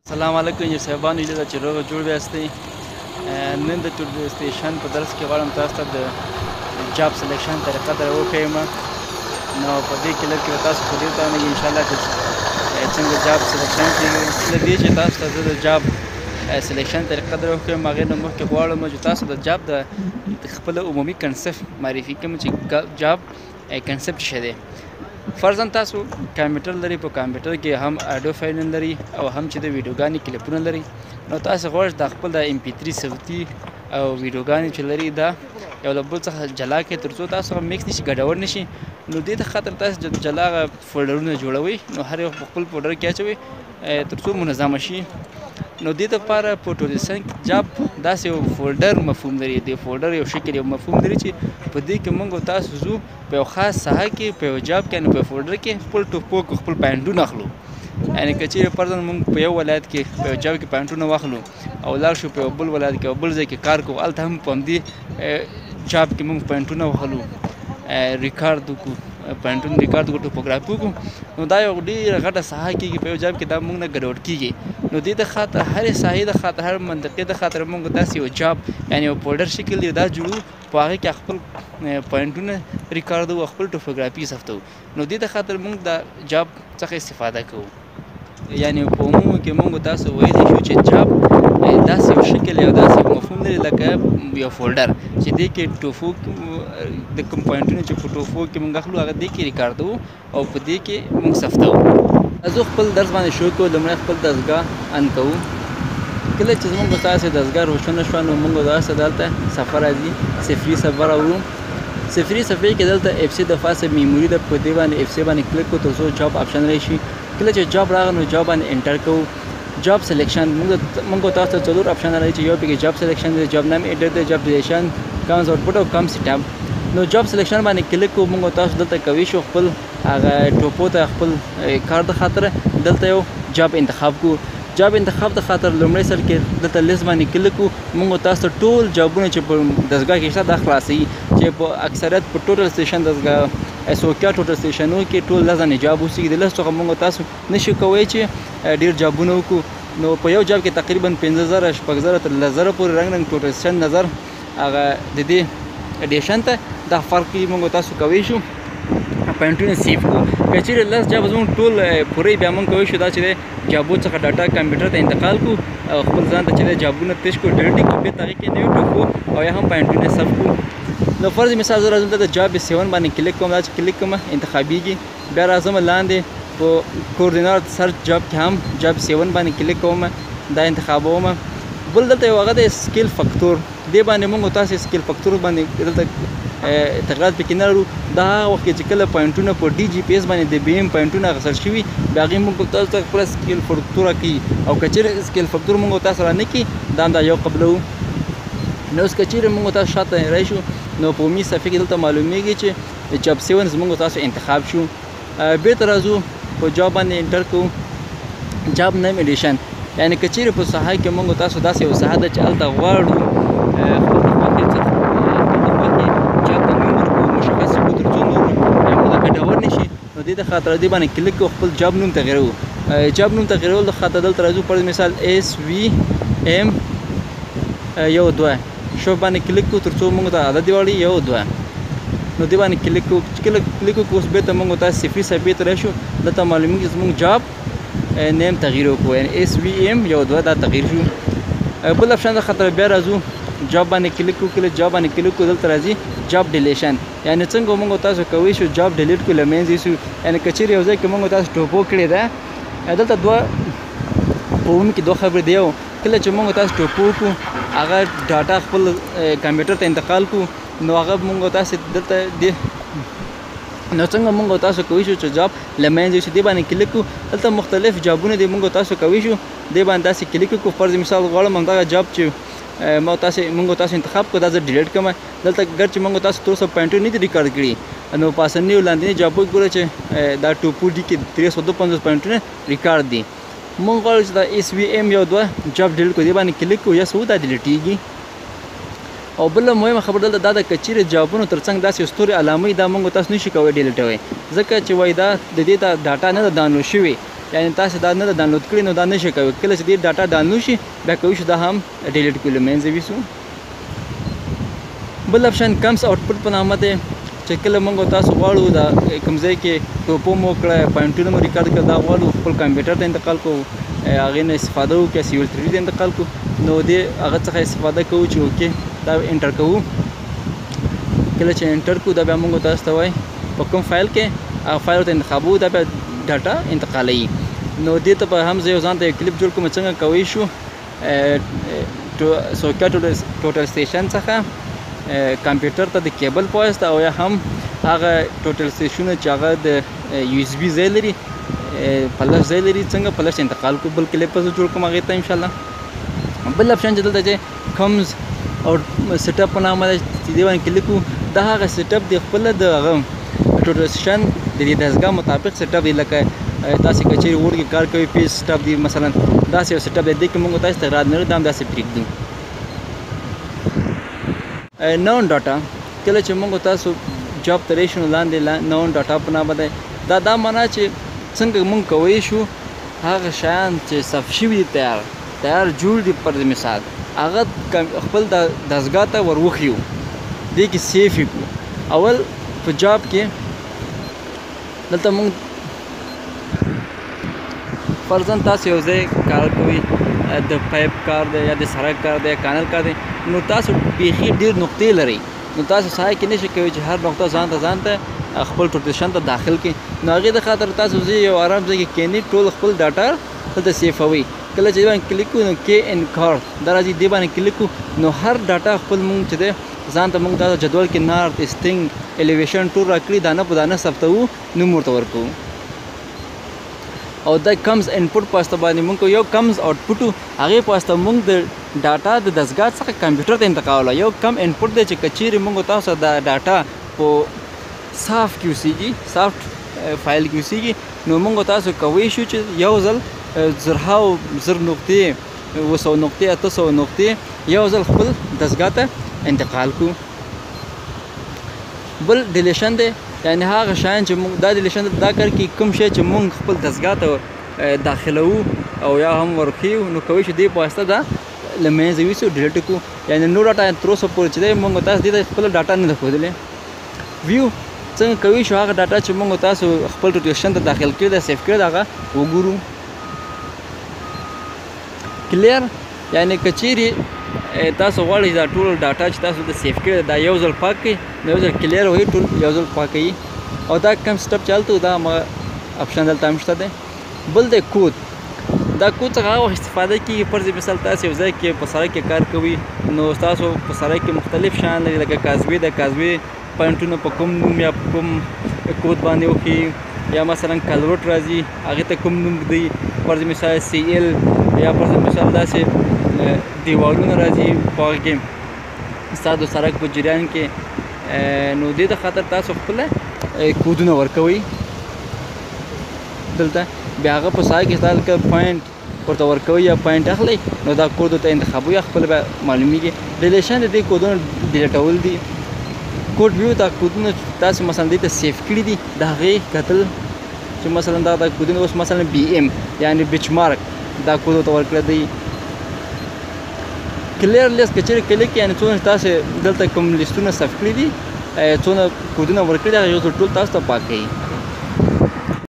السلام علیکم انجینر صاحبانو، هیله ده چې روغ جوړ یاستئ. نن د total station په درس کې غواړم تاسو ته د job selection طریقه در وښیم. نو په دې کلپ کې به تاسو په دې توانېږئ انشاءالله چې څنګه job selection کېږي. له دې چې تاسو ته زه د job selection طریقه در وښیم، هغې نه مخکې غواړم چې تاسو د job د خپل عمومي concept معرفي کړم چې job concept څه دی. فرضاً تاسو کمپیوټر لرئ، په کمپیوټر کې هم audio فایلونه لرئ او هم چې د ویډیوګانې کلیپونه لرئ. نو تاسو غواړئ د خپل د MP3 صوتي او ویډیوګانې چې لرئ دا یو له بل څخه جلا کړئ تر څو تاسو mix نشي، ګډوډ نشي. نو دې ته خاطر تاسو جلا فولډرونه جوړوئ، نو هر یو په خپل فولډر کې اچوئ تر څو منظمه شي. نو دې لپاره په total station job داسې یو فولډر مفهوم لري. د فولډر یو شکل یو مفهوم لري چې په دې کې موږ تاسو ځو په یو خاص ساحه کې، په یو job کې، یعنې په یو فولډر کې خپل ټوپو کې خپل پوینټونه اخلو. یعنې که چیرې فرضاً موږ په یو ولایت کې په یو job کې پوینټونه واخلو او لاړ شو په یو بل ولایت کې او بل ځای کې کار کوو، هلته هم په همدې job کې موږ پوینټونه واخلو، ریکارډ وکړو، پوینټونه ریکارډ وکړو، ټوپوګرافي وکړو. نو دا یو ډېره غټه ساحه کېږي په یو job کې، دا موږ نه ګډوډ کېږي. نو دې د خاطر هرې ساحې د خاطر، هر منطقې د خاطر موږ داسې یو job یعنې یو فولډر شکل دی دا جوړو، په هغې کې خپل پوینټونه ریکارډو او خپل ټوپوګرافي ثبتوو. نو دې د خاطر موږ دا job څخه استفاده کوو. یعنې په عمومو کې موږ تاسو ویلی شو چې job داسې یو شکل یو داسې مفهوم لري لکه یو فولډر چې دې کې ټوفو د کوم پوینټونه چې په ټوفو کې موږ اخلو هغه دې کې ریکارډوو او په دې کې موږ ثبتوو. زه خپل درس باندې شروع کوو. لومړی خپل دستګاه on کوو. کله چې زموږ تاسې دستګاه روښانه شوه نو موږ تاسو دلته صفحه راځي، صفري صفحه راوړو. صفري صفحې کې دلته FC د فاصله memory ده، په دې باندې FC باندې کلیک کړو تر څو job option راشي. کله چې job راغی نو job باندې enter کوو. job selection موږ تاسو ته څلور option راځي چې یو پکې job selection دی، job name edit دی، job deletion، comms output او comms setup. نو job selection باندې کلیک کوو. موږ تاسو دلته کوی شو خپل هغه ټوپو ته خپل کار د خاطر دلته یو job انتخاب کوو. job انتخاب د خاطر لومړی سر کې دلته لیست باندې کلیک کوو. موږ تاسو ټول جابونه چې په دستګاه کې شته دا خلاصوي چې په اکثریت په total station دستګاه اسوکیا total سټیشنو کې ټول لس دانې job اوسېږي. د لس څخه موږ تاسو نشو کوی چې ډېر جابونه وکړو. نو په یو job کې تقریبا 5000، 6000 تر 10000 پورې رنګ رنګ total station نظر هغه د دې edition ته دا فرق کوي. موږ تاسو کوی شو پوینټونه save کړو. که چیرې لس job زموږ ټول پوره بیا موږ کوی شو دا چې دی جابو څخه data کمپیوټر ته انتقال کړو او خپل ځان ته چې دی جابونه تش کړو، delete کړو، بېرته هغې کې نوي ټوکو او یا هم پوینټونه save کړو. نو فرض مثال زه راځم دلته job 7 باندې کلیک کوم. دا چې کلیک کوم انتخابېږي. بیا راځم لاندې په coordinate search job کې هم job 7 باندې کلیک کوم، دا انتخابوم. بل دلته یو هغه دی scale factor، دې باندې موږ تاسې scale factor باندې دلته تغیرات پکې نه لرو. دا هغه وخت کې چې کله پوینټونه په DGPS باندې د BM پوینټونه اخیستل شوي بیا هغې موږ تاسو ته خپله scale factor راکوي او که چېرې scale factor موږ تاسو را نه کړي دا هم دا یو قبلوو. نو اوس که چېرې موږ تاسو شاته راشو نو په عمومي صفحې کې دلته معلومیږي چې job 7 زموږ تاسو انتخاب شو. بېرته راځو په job باندې enter کوو. job name edition یعنې که چېرې په ساحه کې موږ تاسو داسې یو ساحه ده چې هلته غواړو خپل د خوښې څه خپل د خوښې job ته نوم ورکړو، مشخص کړو تر څو نور موږ ګډوډ نه شي. نو دې د خاطر دې باندې کلیک کوو، خپل job نوم تغیروو. job نوم تغیرولو د خاطر دلته راځو، فرض مثال SVM 1 2 شوف باندې کلیک کوو تر څو موږ ته عدد واړي 1 2. نو دې باندې کلیک کوو. چې کله کلیک وکړو اوس بېرته موږ تاسو صفري صفحې ته راشو. دلته معلومیږي چې زموږ job name تغییر وکړو، یعنې SVM 1 2 دا تغییر شو. بل option د خاطر بیا راځو job باندې کلیک کوو. کله job باندې کلیک کوو دلته راځي job deletion، یعنې څنګه موږ تاسو کوی شو job delete کړو، له منځه یې سو. یعنې که چیرې یو ځای کې موږ تاسو ټوپو کړې ده، دلته دوه په عمومي کې دوه خبرې دی. یو کله چې موږ تاسو ټوپو کړو هغه data خپل کمپیوټر ته انتقال کړو، نو هغه موږ تاسو دلته دې نو څنګه موږ تاسو کوی شو چې job له منځه یوسو، دې باندې کلیک کړو. دلته مختلف جابونه دي، موږ تاسو کوی شو دې باندې داسې کلیک کړو. فرض مثال غواړم همدغه job چې ما تاسو موږ تاسو انتخاب کړو دا زه delete کړم. دلته ګر چې موږ تاسو تر اوسه پوینټونه نه دي ریکارډ کړي، نو په اسانۍ او لاندیني جابو کې ګوره چې دا ټوپو ډي کې 352 پوینټونه ریکارډ دي. موږ غواړو چې دا SVM 1 2 job delete کړو، دې باندې کلیک کړو، yes دا ډیلیټېږي. او بله مهمه خبره دلته دا ده که چیرې جابونو ترڅنګ داسې ستوري علامې دا موږ تاسو نشو کولی ډیلیټوی، ځکه چې وایي دا د دې data نه ده download شوې. یعنی تاسو دا نه ډاونلوډ کړی نو دا نشي کوي. کله چې دې ډاټا ډاونلوډ شي بیا کوي شو دا هم ډیلیټ کړو له منځه ویسو. بل اپشن کمز آوټپوټ په نامه دی چې کله موږ تاسو غواړو دا کوم ځای کې ټوپو مو کړه، پوینټونه مو ریکارډ کړه، دا غواړو خپل کمپیوټر ته انتقال کوو، هغې نه استفاده وکړو، سیول 3 ته انتقال کوو، نو دې هغه څخه استفاده کوو چې okay دا enter کوو. کله چې enter کوو دا بیا موږ تاسو ته وایي په کوم فایل کې هغه فایل ورته انتخابوو، دا بیا ډاټا انتقالوي. نو دې ته به هم زه یو ځان ته یو کلیپ جوړ کړم څنګه کوی شو سوکیا total station څخه کمپیوټر ته د کیبل په واسطه او یا هم هغه total station چې هغه د USB ځای لري، فلش ځای لري، څنګه فلش انتقال کړو. بل کلیپ به زه جوړ کړم هغې ته انشاءالله. بل اپشن چې دلته چې کمز او setup په نامه دی چې دې باندې کلیک کړو، دا هغه setup دی خپله د هغه total station د دې دستګاه مطابق setup دی. لکه تاسې که چېرې اور کې کار کوئ پیس setup دی مثلا، داسې یو setup دی، دې کې موږ تاسې ته غرض نه لرو، دا هم داسې پرېږدو. known data کله چې موږ تاسو job ته راشو نو لاندې known data په نامه دی. دا دا معنا چې څنګه موږ کوی شو هغه شیان چې ثبت شوي دي، تیار تیار جوړ دي، پر مثال هغه خپل دستګاه ته ور وښیو، دې کې save یې کړو. اول په job کې دلته موږ فرضاً تاسو یو ځای کار کوئ، د پایپ کار دی یا د سړک کار دی یا کانل کار دی، نو تاسو بیخي ډېر نقطې لرئ، نو تاسو ساحه کې نشئ کوی چې هر نقطه ځان ته ځان ته خپل total station ته داخل کړئ. نو هغې د خاطر تاسو ځئ یو آرام ځای کې کښېنئ، ټول خپل ډاټا دلته سیفوئ. کله چې دې باندې کلیک کړو نو کې ان کارت دا راځي، دې باندې کلیک کړو نو هر ډاټا خپل مونږ چې دی ځان ته مونږ دا جدول کې north، easting، elevation ټول راکړي، دانه په دانه ثبتوو، نوم ورته ورکوو. او دا کمز input په واسطه باندې مونږ یو کمز output هغې په واسطه مونږ د ډاټا د دستګاه څخه کمپیوټر ته انتقالوله. یو کم input دی چې که چیرې مونږ تاسو دا ډاټا په soft کې اوسېږي، soft فایل کې اوسېږي، نو مونږ تاسو کوی شو چې یو ځل زرهاو زر نقطې، 700 نقطې، 800 نقطې یو ځل خپل دستګاه ته انتقال کړو. بل deletion دی، یعنی هغه شیان چې موږ دا deletion دا کار کوي کوم شی چې موږ خپل دستګاه ته داخلوو او یا هم ورښیو، نو کوی شو دې په واسطه دا له منځه یوسو، delete کړو. یعنی نور ډاټا تر اوسه پورې چې دی موږ تاسو دې ته خپله ډاټا نه ده ښودلې. view څنګه کوی شو هغه ډاټا چې موږ تاسو خپل total station ته داخل کړې ده، save کړې ده، هغه وګورو. clear یعنی که چیرې تاسو غواړئ دا ټول ډاټا چې تاسو ته save کړی دا یو ځل پاک کړئ، نو یو ځل clear وهئ، ټول یو ځل پاکوي. او دا کوم setup چې هلته و دا هماغه اپشن دلته هم شته دی. بل دی کود، دا کود څخه هغه وخت استفاده کېږي فرض مثال تاسو یو ځای کې په سړک کې کار کوئ، نو ستاسو په سړک کې مختلف شیان لري، لکه causeway ده، causeway پوینټونه په کوم نوم یا په کوم کود باندې وښیي، یا مثلا culvert راځي هغې ته کوم نوم ږدي، فرض مثال CL، یا فرض مثال داسې دیوالونه راځي په هغه کې ستاسو د سړک په جریان کې، نو دې د خاطر تاسو خپله کودونه ورکوئ دلته. بیا هغه په ساحه کې ستا لکه point ورته ورکوئ یا point اخلئ، نو دا کود ورته انتخابوئ، خپله بیا معلومیږي. deletion د دې کودونو ډیلیټول دي. code view دا کودونه تاسو مثلا دې ته save کړي دي، د هغې کتل چې مثلا دا کودونه اوس مثلا BM یعنی benchmark دا کود ورته ورکړی دی. clear list که چېرې کلیک یعنی څونه تاسو دلته کوم لیستونه ثبت کړي دي، څونه کودونه ورکړي دي، هغه یو ځل ټول تاسو ته پاک کوي.